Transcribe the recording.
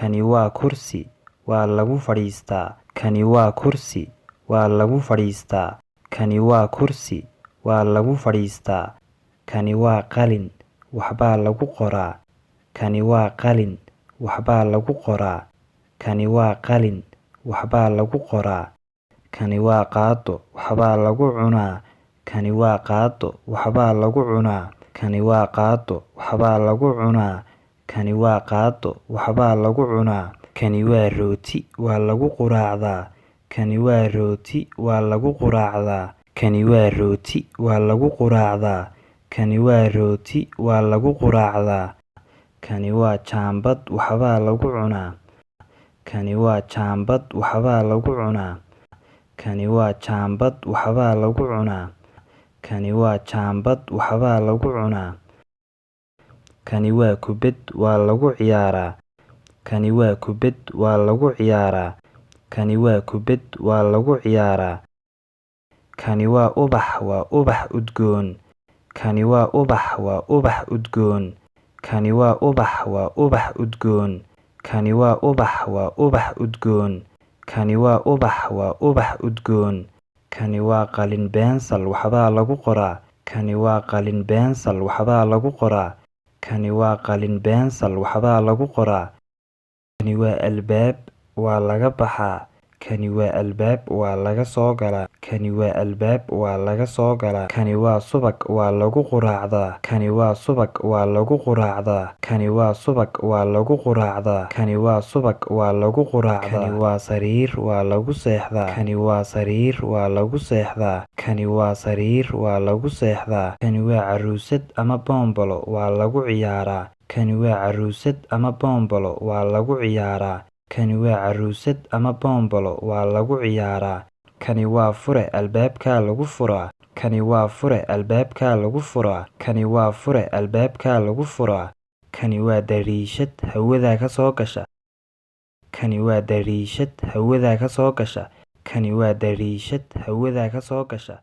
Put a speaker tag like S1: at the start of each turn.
S1: Kani waa kursi, waa lagu fadhiistaa. Kani waa kursi, waa lagu fadhiistaa. Kani waa kursi, waa lagu fadhiistaa. Kani waa qalin, waxbaa lagu qoraa. Kani waa qalin, waxbaa lagu qoraa. Kani waa qalin, waxbaa lagu qoraa. Kani waa qaado, waxbaa lagu cunaa. Kani waa qaado, waxbaa lagu cunaa. Kani waa qaado, waxbaa lagu cunaa. Kani waa qaado, waxbaa lagu cunaa. Kani waa rooti, waa lagu quraacdaa. Kani waa rooti, waa lagu quraacdaa. Kani waa rooti, waa lagu quraacdaa. Kani waa rooti, waa lagu quraacdaa. Kani waa jaambad, waxbaa lagu cunaa. Kani waa jaambad, waxbaa lagu cunaa. Kani waa jaambad, waxbaa lagu cunaa. Kani waa jaambad, waxbaa lagu cunaa. Kani waa kubad, waa lagu ciyaaraa. Kani waa kubad, waa lagu ciyaaraa. Kani waa kubad, waa lagu ciyaaraa. Kani waa ubax, waa ubax udgoon. Kani waa ubax, waa ubax udgoon. Kani waa ubax, waa ubax udgoon. Kani waa ubax, waa ubax udgoon. Kani waa ubax, waa ubax udgoon. Kani waa qalin pencil, waxbaa lagu qoraa. Kani waa qalin pencil, waxbaa lagu qoraa. Kani waa qalin pencil, waxbaa lagu qoraa. Kani waa albaab, waa laga baxaa. Kani waa albaab, waa laga soo galaa. Kani waa albaab, waa laga soo galaa. Kani waa subag, waa lagu quraacdaa. Kani waa subag, waa lagu quraacdaa. Kani waa subag, waa lagu quraacdaa. Kani waa subag, waa lagu quraacdaa. Kani waa sariir, waa lagu seexdaa. Kani waa sariir, waa lagu seexdaa. Kani waa sariir, waa lagu seexdaa. Kani waa caruusad ama boombalo, waa lagu ciyaaraa. Kani waa caruusad ama boombalo, waa lagu ciyaaraa. Kani waa caruusad ama boombalo, waa lagu ciyaaraa. Kani waa fure, albaabkaa lagu furaa. Kani waa fure, albaabkaa lagu furaa. Kani waa fure, albaabkaa lagu furaa. Kani waa dariishad, hawada ka soo gasha. Kani waa dariishad, hawada ka soo gasha. Kani waa dariishad, hawada ka soo gasha.